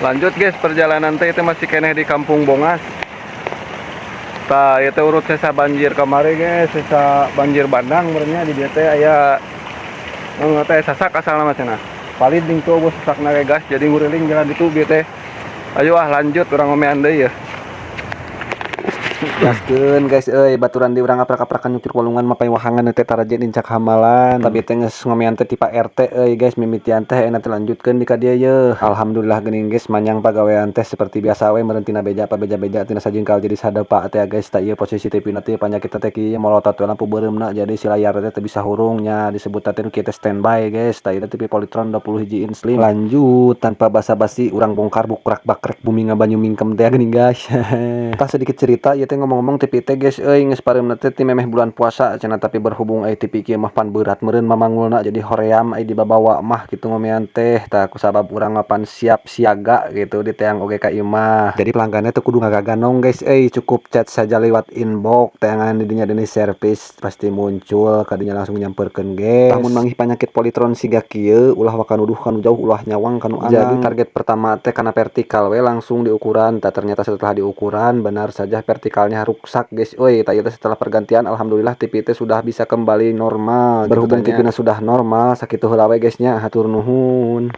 Lanjut, guys, perjalanan teh itu masih keneh di Kampung Bongas. Tah, itu urut sesa banjir kamari, guys, sesa banjir bandang meureun nya. Di dieu teh aya teh sasak asalna mah cenah. Palid ning tuh bos sasakna ge, guys, jadi nguriling jalan itu bieu teh. Ayo ah, lanjut urang ngomean deui ya. Gaskeun, guys euy, baturan di urang aprak-aprakan nyucur walungan mapay wahangan teh taraje nincak hamalan. Tapi teh geus ngomean teh ti Pak RT euy, guys, mimitian teh enak lanjutkeun di ka dieu yeuh. Alhamdulillah geuning, guys, manyang pagawean teh seperti biasa we meureun tina beja apa beja-beja tina sajengkal jadi sadepa teh, guys. Tah, ieu posisi TV na teh panyakit teh kieu, molotot we lampu beureumna, jadi si layar teh teu bisa hurung nya, disebut teh nu kieu teh standby, guys. Tah, ieu TV Polytron 20 hiji inch slim. Lanjut tanpa basa-basi urang bongkar bukrak bakrek bumi ngabanyu mingkem teh geuning, guys. Tah, sedikit cerita ieu teh, ngomong-ngomong TV teh, guys euy, geus pareumna teh ti memeh bulan puasa cenah, tapi berhubung ai TV kieu mah pan berat meureun mamangulna, jadi hoream ai dibabawa mah kitu ngomean teh. Tah, kusabab urang mah pan siap siaga gitu, diteang oge ka imah, jadi pelanggannya teu kudu ngagaganong, guys euy, cukup chat saja lewat inbox, teangan di dinya Deni Service pasti muncul kadinya, langsung nyamperkeun, guys. Lamun manggih panyakit Polytron siga kieu, ulah waka nuduh kanu jauh, ulah nyawang kanu angang. Jadi target pertama teh kana vertikal we, langsung diukuran. Tah, ternyata setelah diukuran benar saja vertikalnya ruksak, guys euy. Tah, ieu teh setelah pergantian alhamdulillah TV teh sudah bisa kembali normal. Berhubung TV na sudah normal, sakitu heula we, guys, nya, hatur nuhun.